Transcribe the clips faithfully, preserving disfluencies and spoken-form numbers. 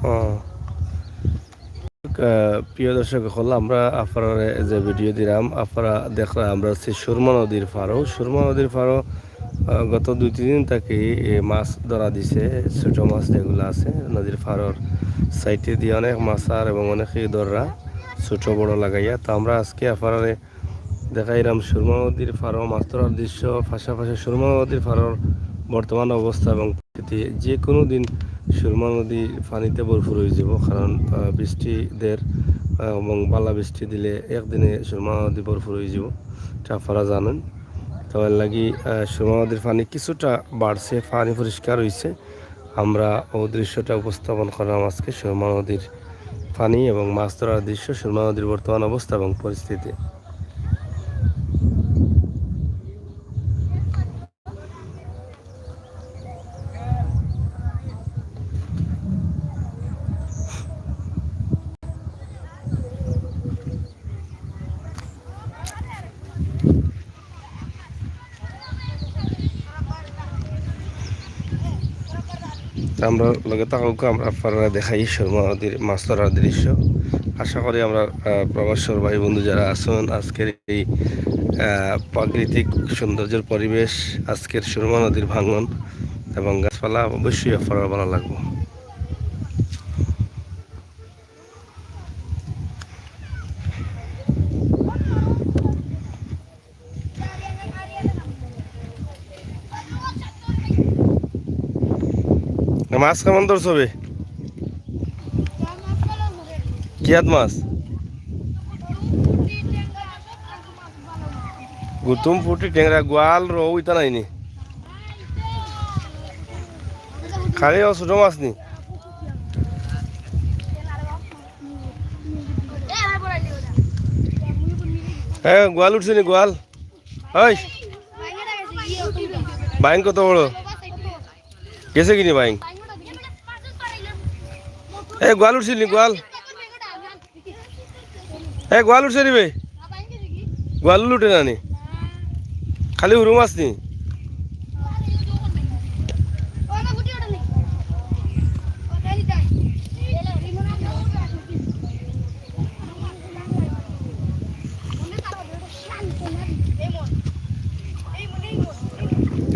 আহ, প্রিয় দর্শক অকল, আমরা আপনারারে যে ভিডিও দিলাম, আপনারা দেখরা আমরা আছি সুরমা নদীর পাড়ো। সুরমা নদীর পাড়ো, আহ, গত দুই তিন দিন থাকি এই মাছ ধরা দিছে, ছোট মাছ যেগুলা আছে নদীর পাড়র সাইডে দিয়া অনেক মাছ আর এবং অনেকেই ধররা ছোট বড় লাগাইয়া। তো আমরা আজকে আপনারারে দেখাইরাম সুরমা নদীর পাড়ো মাছ ধরার দৃশ্য, পাশাপাশি সুরমা নদীর পাড়র বর্তমান অবস্থা এবং পরিস্থিতি। যে কোনো দিন সুরমা নদী পানিতে ভরপুর অইযিবো, কারণ, আহ, বৃষ্টি দের, আহ, এবং বালা বৃষ্টি দিলে একদিনে সুরমা নদী ভরপুর অইযিবো, ইটা আপনারা জানইন। তো এর লাগি, আহ, সুরমা নদীর পানি কিছুটা বাড়ছে, পানি পরিষ্কার অইছে। আমরা অউ দৃশ্যটা উপস্থাপন করলাম আজকে, সুরমা নদীর পানি এবং মাছ ধরার দৃশ্য, সুরমা নদীর বর্তমান অবস্থা এবং পরিস্থিতি। আমরা লগে থাকউক্কা, আমরা আপনারারে দেখাই সুরমা নদীর মাছ ধরার দৃশ্য। আশা করি আমরা, আহ, প্রবাসর ভাই বন্ধু যারা আছইন, আজকের এই, আহ, প্রাকৃতিক সৌন্দর্যর পরিবেশ, আজকের সুরমা নদীর ভাঙন এবং গাছপালা অবশ্যই আপনারার ভালা লাগবো। মাছ কেমন ধরছো বে? কিয়াত মাছ? গুতুম, পুটি, টেংরা, গোয়াল, রউ ইতা নাইনি? খালি অউ ছোট মাছ নি? এ, গোয়াল উঠছে নি, গোয়াল? ওই, বাইং কত বড়? গেছে কিনি বাইং? এ, গোয়াল উঠছিল নি, গোয়াল? এ, গোয়াল উঠছে নি বে? গোয়াল উঠে না নি? খালি হুরু মাছ নি?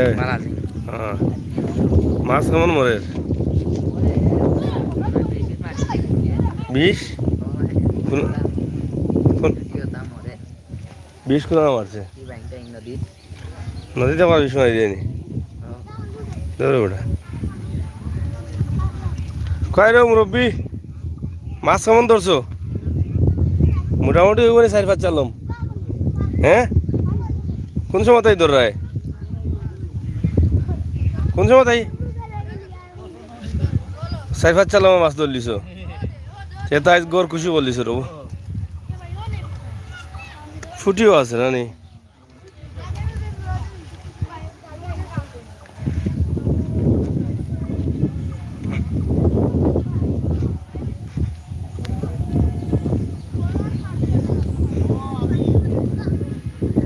এ, হ্যাঁ। মাছ কেমন মরের? বিশ? কোন, কোন, বিশ কোন মারছে? নদীত আমার বিশ মারি দেয়নি। ধরো ওটা। কয় রে মুরব্বি, মাছ কেমন ধরছো? মোটামুটি অইবো নি চাইর পাঁচ চালম। হ্যাঁ? কোন সময় তাই ধররায়? কোন সময় তাই? চাইর পাঁচ চালম মাছ ধরলিছো। সে তো আইজ গড় খুশি বললিছো রে। ফুটিও আছে না নি?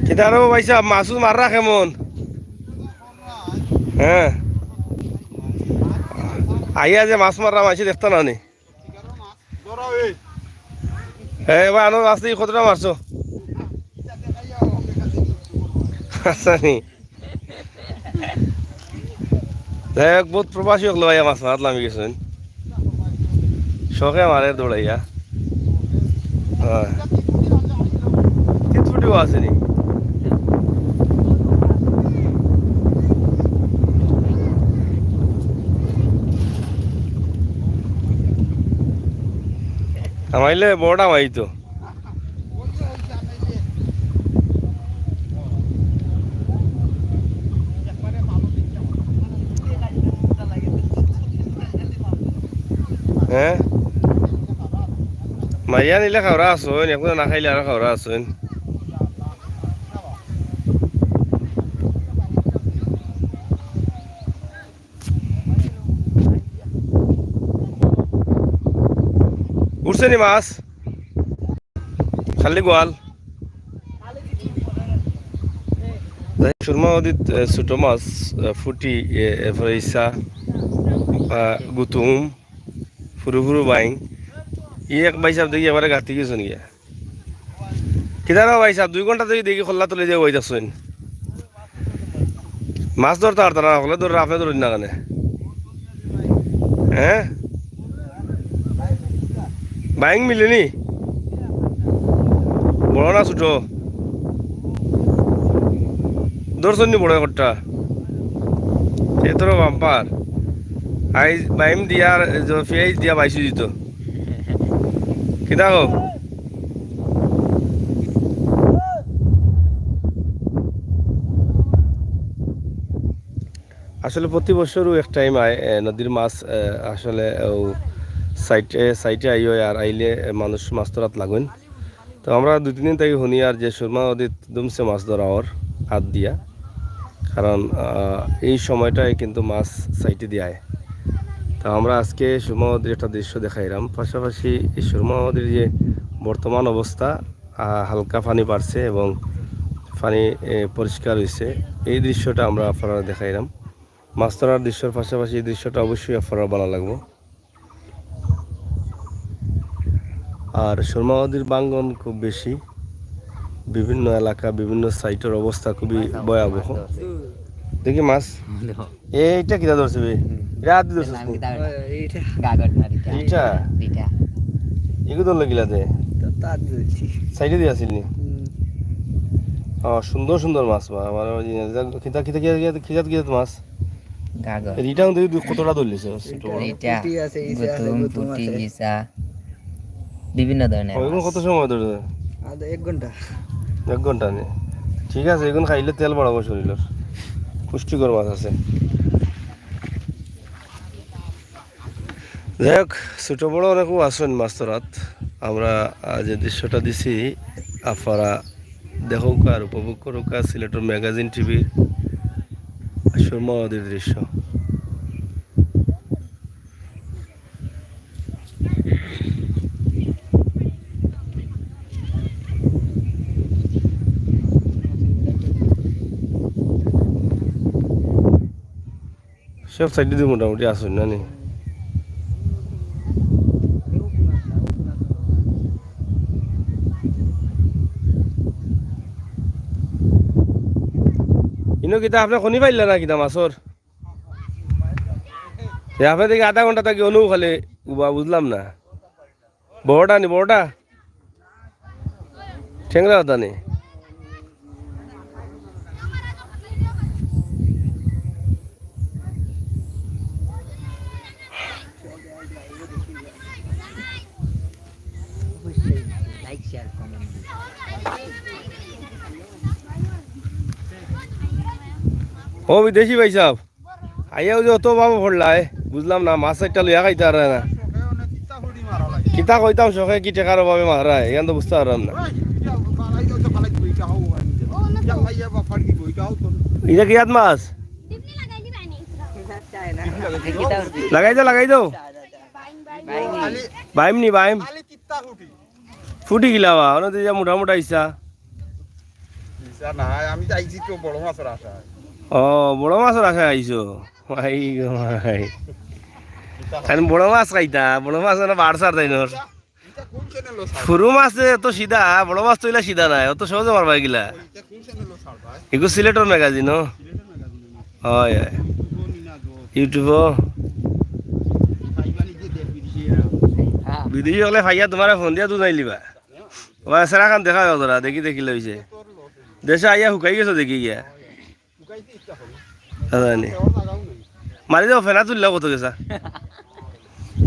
কিতা রে ভাই সাহেব, মাছ মাররা কেমন? হ্যাঁ, আইয়া যে মাছ মাররা মাইনষে দেখতা না নি? এ ভাই, আনো মাছ দেখি কতটা মারছো? আচ্ছা নি। যাই হোক, বহুত প্রবাসী অকল ভাইয়া মাছ মারাত লামি গেছইন। শখে মারে দৌড়াইয়া। হ্যাঁ। কিচ্ছুটিও আছে নি। আমাইলে বড় আমাই তো। হ্যাঁ? মারিয়া নিলে খাওরা আছইন, একজনে না খাইলে আরো খাওরা আছইন। উঠছে নি মাছ? খালি গোয়াল। যাই, সুরমা নদীত, এ, ছোট মাছ, এ, ফুটি, এ, এরপরে ইছা, আ, গুতুম, হুরু হুরু বাইং। ই এক ভাইসাব দেখি একবারে গাতি গেছইন গিয়া। কিতা রে ভাইসাব, দুই ঘন্টা থাকি দেখি খল্লা তুলি দিয়া বই থাকছইন। মাছ ধরতা পারতা না, হকলে ধররা, আপনে ধরইন না কেনে? হে? বাইং মিলেনি? বড় না ছুটো? ধরছইন নি বড় একটা? এ তোর বাম্পার। আইজ বাইম দিয়া আর পিয়াইজ দিয়া বাইশো দিত। কিতা কও? আসলে প্রতি বছরও এক টাইম আয়, এ, নদীর মাছ, এ, আসলে ও সাইডে, সাইডে আইও আর আইলে, এ, মানুষ মাছ ধরাত লাগইন। তো আমরা দুই তিন দিন থাকি হুনি আর যে সুরমা নদীত দুমছে মাছ ধরা অর হাত দিয়া, কারণ, আহ, এই সময়টায় কিন্তু মাছ সাইডে দিয়া আয়। তো আমরা আজকে সুরমা নদীর একটা দৃশ্য দেখাইলাম, পাশাপাশি এই সুরমা নদীর যে বর্তমান অবস্থা, আহ, হালকা পানি বাড়ছে এবং পানি, এ, পরিষ্কার হইছে। এই দৃশ্যটা আমরা আপনারা দেখাইলাম। মাছ ধরার দৃশ্যর পাশাপাশি এই দৃশ্যটা অবশ্যই আপনারা ভালো লাগবো। আর সুরমা নদীর ভাঙ্গন খুব বেশি, বিভিন্ন এলাকা, বিভিন্ন সাইটের অবস্থা খুবই ভয়াবহ। দেখি মাছ, এইটা কিতা ধরছে বে? হুম। এটা হাত দিয়ে ধরছিস নি? কিতা ওই, এইটা। গাগর না, রিটা। রিটা? রিটা। এগু ধরলে কিলা দে? তো তার ধরছি। সাইডে দিয়ে আসিল নি? হুম। ও, সুন্দর সুন্দর মাছ বা, আমার ওই যে, কিতা, কিতা, কিতা, কিতা, কিতা, কিতা মাছ? গাগর। রিটা কিন্তু এই কতটা ধরলিছে, ছোট বড়। রিটা, পুঁটি আছে, ইসা আছে, গুতুম, গুতুম পুঁটি, আছে। ইসা। বিভিন্ন ধরনের ওইগুলো মাছ। কত সময় ধরে? আধা, এক ঘন্টা। এক ঘন্টা নি? ঠিক আছে, এগুলো খাইলে তেল বাড়াবো শরীরের। পুষ্টিকর মাছ আছে। যাই হোক, ছোট বড় অনেকেও আছেন মাছ ধরাত। আমরা, আহ, যে দৃশ্যটা দিছি, আপনারা দেখুক আর উপভোগ করুক আর সিলেটের ম্যাগাজিন টিভির সুরমা নদীর দৃশ্য। সব সাইডে দিয়ে মোটামুটি আসুন না নি। ইনো কিতা আপনি খনি পাইলা না কিতা মাছর? এ আপনি দেখি আধা ঘন্টা থাকি অনু খালি উবা বুঝলাম না। বড়টা নি, বড়টা? ঠেংরা হতা নি? অবশ্যই like, share, comment দিন। ও বিদেশি ভাই সাহেব, আইয়াও যে অত অভাবে পড়লায়, বুঝলাম না, মাছ একটা লইয়া খাইতা পাররা না। কিতা কইতাম, শখে কি টেকার অভাবে মারায়, ইখান তো বুঝতা পারলাম না। ইটা কিয়াত মাছ? লাগাই দেও, লাগাই দেও। বাইম নি, বাইম। ফুটি গিলা বা, অনো তো ইয়া মোটা মোটা ইসা। ইসা না, আমি তো আইছি তো বড় মাছর আশায়। ও, বড় মাছর আশায় আইছো। ভাই গো ভাই। আমি বড় মাছ খাইতা, বড় মাছ মানে বাড় সার দেয় নর। ইটা কোন channel-ও ছাড়? হুরু মাছ যে এত সিধা, বড় মাছ তো ইলা সিধা নায়, অত সহজে মারবা গিলা। ইটা কোন channel-ও ছাড় ভাই? এগু সিলেটর ম্যাগাজিন, ও। সিলেটর ম্যাগাজিন। হয়, হয়। YouTube-ও নি না গো। YouTube-ও। ভাই মানে যে দেখ বিদেশি এরা। বিদেশি হকলে ভাইয়া তোমারে ফোন দিয়া দুজাইলিবা। ওবা, সেরা খান দেখা যাও তোরা, দেখি দেখি লইছে। দেশে আইয়া হুকাই গেছো দেখি গিয়া। আদা নি। মারি দেও, ফেনা তুললে কত গেছা?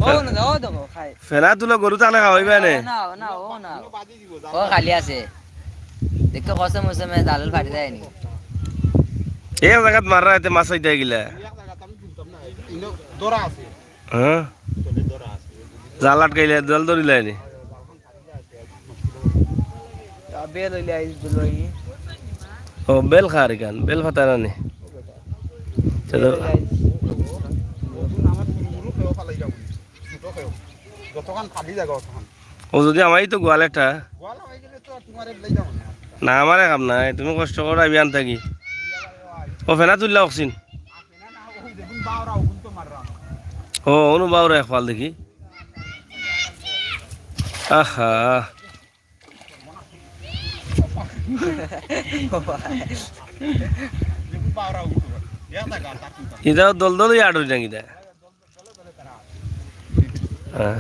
ও না, ও দেখো, খাই। ফেনা তুলো, গরু তাহলে খাওয়াইবা নে। না, না, ও না। ও খালি আছে। দেখতে কষ্ট মৌসুমে জালল ফাটি যায়নি। এই জায়গাত মাররা, এতে মাছ হইতে গিলা। হ্যাঁ? জাল আটকাইলে, জাল ধরিলায়নি। বেল হইলে আইস দিল ই। ও, বেল খার ইখান, বেল ফাতা না নি? চলো। বেল হইলে আইস। যতক্ষণ খালি জায়গা অতক্ষণ। ও, যদি আমারই তো গোয়াল একটা। গোয়াল হয়ে গেলে তো আর তোমার এক লাই যাবো না। না, আমার এক কাম নাই, তুমি কষ্ট করো, আমি আন থাকি। ও, ফেনা তুললা অক্সিন। ও, অনু বাউরা এক ফাল দেখি। আহা। ইতাও দল দল ইয়া আড়ুই জাঙ্গিদা। হ্যাঁ।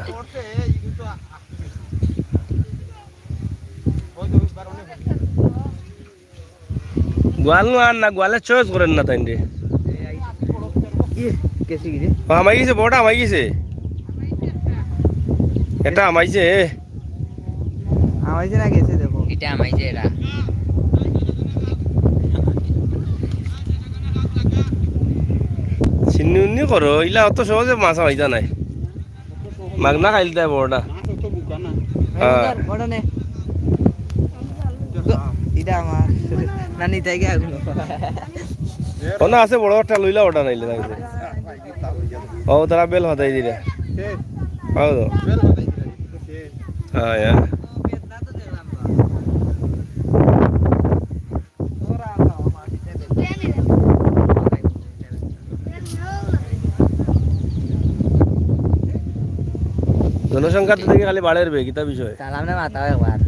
গোয়াল নো আর না, গোয়ালে choice করের না তাইন রে। ই, গেছে কি রে? ও, হামাই গেছে, বড়টা হামাই গেছে। এটা হামাইছে। হামাইছে না গেছে দেখো। এটা হামাইছে এরা। চিন্নি উন্নি করো, ইলা অত সহজে মাছ হামাইতা নায়। মাগনা খাইলতায় বড়টা। মাছ অত বুকা না। হ্যাঁ। বড় নে। ইটা আমার। না, নিতে গিয়া আগুন। ও না, আছে বড় একটা লইলা ওটা নাইলে তাইলে। ও, তারা বেল হতাই দিলে। হ্যাঁ তো। হ্যাঁ, হ্যাঁ। জনসংখ্যা তো দেখি খালি বাড়ের বে, কিতা বিষয়? সালাম না মাতাও একবার।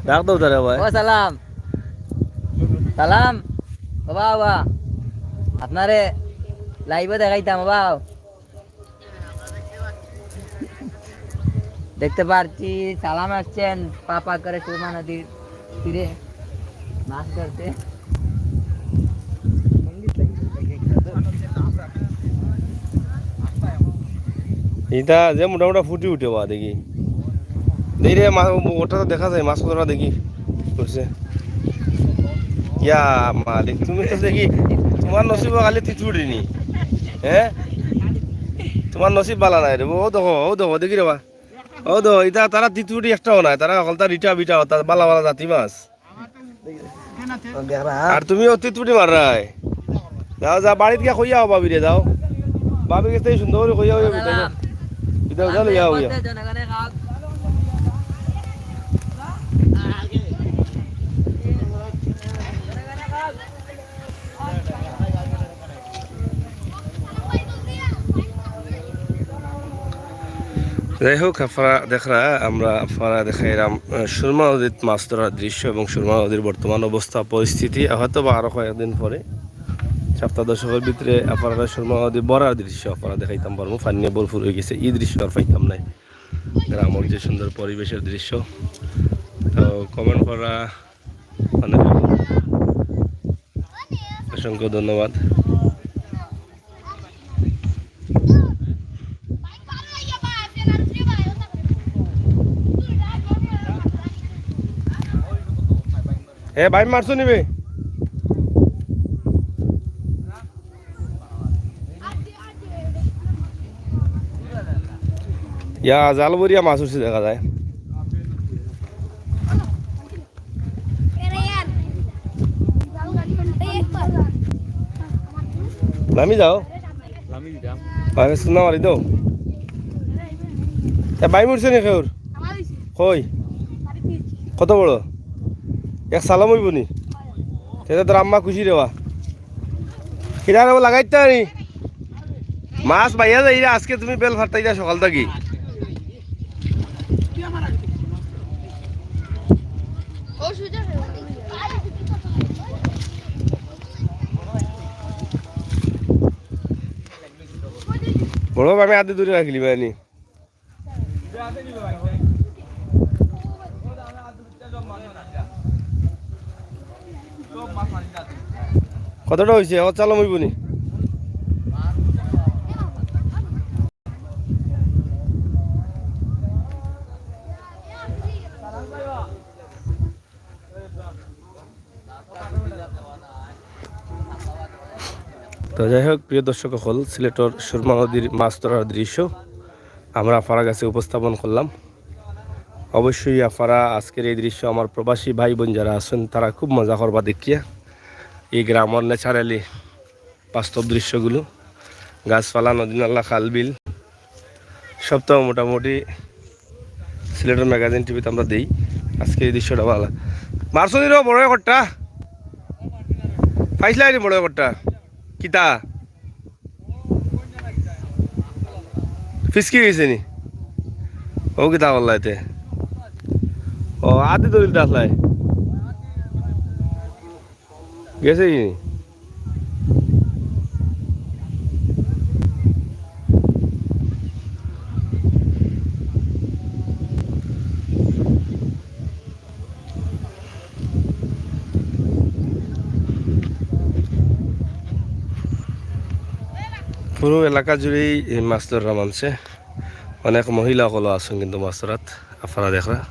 ডাক দাও তারে ভাই। ও সালাম। সালাম। ও বাবা। আপনারে live-এ দেখাইতাম, ও বাবা। দেখতে পাচ্ছি সালাম আসছেন পাপা করে সুরমা নদীর তীরে মাছ ধরতে। ইটা যে মোটা মোটা ফুটি উঠে বা দেখি। দেখি রে, মা-, ওটা তো দেখা যায়, মাছ কতটা দেখি উঠছে। ইয়া মালিক, তুমি তো দেখি, তোমার নসিব খালি তিতুড়ি নি। হ্যাঁ? তোমার নসিব বালা নাই রে। ও দেখো, ও দেখো, দেখি রে বা। ও দেখো, ইটা তারা তিতুড়ি একটাও নাই, তারা হকলতা রিটা বিটা, তারা বালা বালা জাতি মাছ। আর তুমি অতি তুটি মাররায়। যাও, যাও, বাড়িত গিয়া কইয়া আও ভাবিরে, যাও। ভাবির গেছে সুন্দর করি কইয়া, কইয়া বিদায় যাও, যাও, লইয়া আও, গিয়া। যাই হোক, আপনারা দেখরা, আমরা আপনারা দেখাইলাম, আহ, সুরমা নদীত মাছ ধরার দৃশ্য এবং সুরমা নদীর বর্তমান অবস্থা পরিস্থিতি। হয়তো বা আরো কয়েকদিন পরে, সপ্তাহ দশকের ভিতরে আপনারা সুরমা নদী ভরার দৃশ্য আপনারা দেখাইতাম পারবো। পানি ভরপুর হয়ে গেছে, এই দৃশ্য আর পাইতাম নাই। গ্রামের যে সুন্দর পরিবেশের দৃশ্য। তো comment করা অনেক অসংখ্য ধন্যবাদ। এ ভাই, মারছো নিবে? ইয়া, জাল বরিয়া মাছ উঠছে দেখা যায়। নামি যাও। নামি দিতাম। ভাই, সুন্না মারি দাও। এ, ভাই মরছে নি খেউর? কই? কত বড়? এক সালাম হইব নি? তেতে তোর আম্মা খুশি রেবা। কিরা রে লাগাইতে পারি? মাছ বাইয়া যাই রে, আজকে তুমি বেল ফাটাই যা সকাল থাকি। বড় ভাবে আদে দূরে রাখলি বানি। কতটা হইছে? ও চালো মইবনি। তো যাই হোক, প্রিয় দর্শক অকল, সিলেটর সুরমা নদীর মাছ ধরার দৃশ্য আমরা আফারা গাছে উপস্থাপন করলাম। অবশ্যই আফারা আজকের এই দৃশ্য আমার প্রবাসী ভাই বোন যারা আছেন, তারা খুব মজা করবা দেখিয়া। এই গ্রামর naturally বাস্তব দৃশ্যগুলো, গাছপালা, নদী নালা, খাল বিল, সব তো মোটামুটি সিলেটের ম্যাগাজিন টিভিতে আমরা দেই। আজকে এই দৃশ্যটা ভালা। মারছো নি রে বড় একটা? পাইছলা নি বড় একটা? কিতা? ফিসকি গেছে নি? ও কিতা করলা এতে? ও, আদি দলিল দাসলাই গেছে কি? পুরো এলাকা জুড়েই এই মাছ ধরা মানছে। অনেক মহিলা অকলও আছইন কিন্তু মাছ ধরাত, আপনারা দেখরা।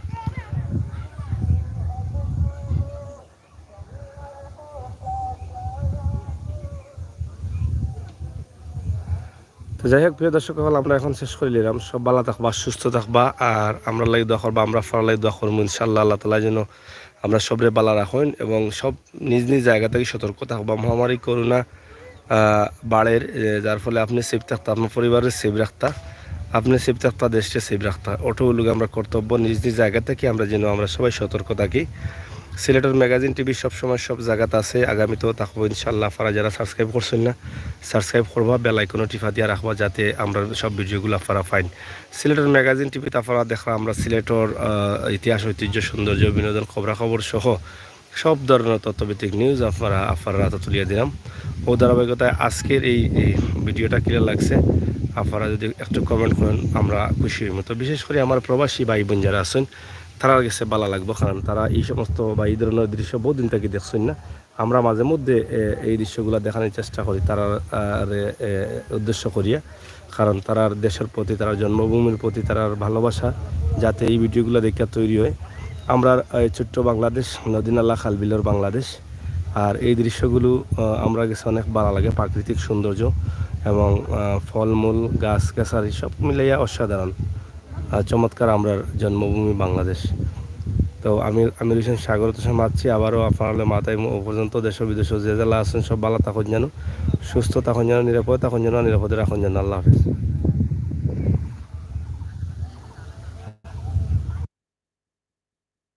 তো যাই হোক, প্রিয় দর্শক অকল, আমরা এখন শেষ করি নিলাম। সব ভালা থাকবা, সুস্থ থাকবা, আর আমরার লাগি দোয়া করবা, আমরা আপনারার লাগি দোয়া করমু ইনশাআল্লাহ। আল্লাহ তাআলা যেন আমরা সবরে ভালা রাখইন এবং সব নিজ নিজ জায়গা থাকি সতর্ক থাকবা। মহামারী করোনা, আহ, বাড়ের, এ, যার ফলে আপনে safe থাকতা, আপনার পরিবাররে safe রাখতা, আপনে safe থাকতা, দেশরে safe রাখতা। ওটাউ অইলো গি আমরার কর্তব্য, নিজ নিজ জায়গা থাকি আমরা যেন আমরা সবাই সতর্ক থাকি। সিলেটর ম্যাগাজিন টিভি সবসময় সব জাগাত আছে, আগামীতেও থাকবো ইনশাআল্লাহ। আপনারা যারা subscribe করছইন না, subscribe করবা, bell icon-ও টিপা দিয়া রাখবা, যাতে আমরার সব ভিডিওগুলা আপনারা পাইন। সিলেটর ম্যাগাজিন টিভিত আপনারা দেখরা আমরা সিলেটর, আহ, ইতিহাস, ঐতিহ্য, সৌন্দর্য, বিনোদন, খবরাখবর সহ সব ধরনের তথ্যভিত্তিক news আপনারা, আপনারার আতো তুলিয়া দিলাম। ও ধারাবাহিকতায় আজকের এই, এই ভিডিওটা কিলা লাগছে, আপনারা যদি একটু comment করেন, আমরা খুশি অইমু। তো বিশেষ করি আমার প্রবাসী ভাই বোন যারা আছইন, তারার গেছে ভালা লাগবো, কারণ তারা এই সমস্ত বা এই ধরনের দৃশ্য বহুত দিন থাকি দেখছইন না। আমরা মাঝে মধ্যে, এ, এই দৃশ্যগুলা দেখানির চেষ্টা করি তারার, আ, রে, এ, উদ্দেশ্য করিয়া, কারণ তারার দেশর প্রতি, তারার জন্মভূমির প্রতি তারার ভালোবাসা যাতে এই ভিডিওগুলা দেখিয়া তৈরি হয়। আমরার এই ছোট্ট বাংলাদেশ, নদী নালা খাল বিলর বাংলাদেশ, আর এই দৃশ্যগুলো, আ, আমরার গেছে অনেক ভালা লাগে, প্রাকৃতিক সৌন্দর্য এবং, আ, ফলমূল, গাছ গাছালি সব মিলাইয়া অসাধারণ। আহ, চমৎকার আমরার জন্মভূমি বাংলাদেশ। তো আমি আমির হোসেন সাগর তো সমাজ আছি, আবারও আপনারার লগে মাতাইমু। ও পর্যন্ত দেশ বিদেশ যে জেলা আছইন সব ভালা থাকইন যেন, সুস্থ থাকইন যেন, নিরাপদে থাকইন যেন, নিরাপদে রাখইন যেন। আল্লাহ হাফেজ।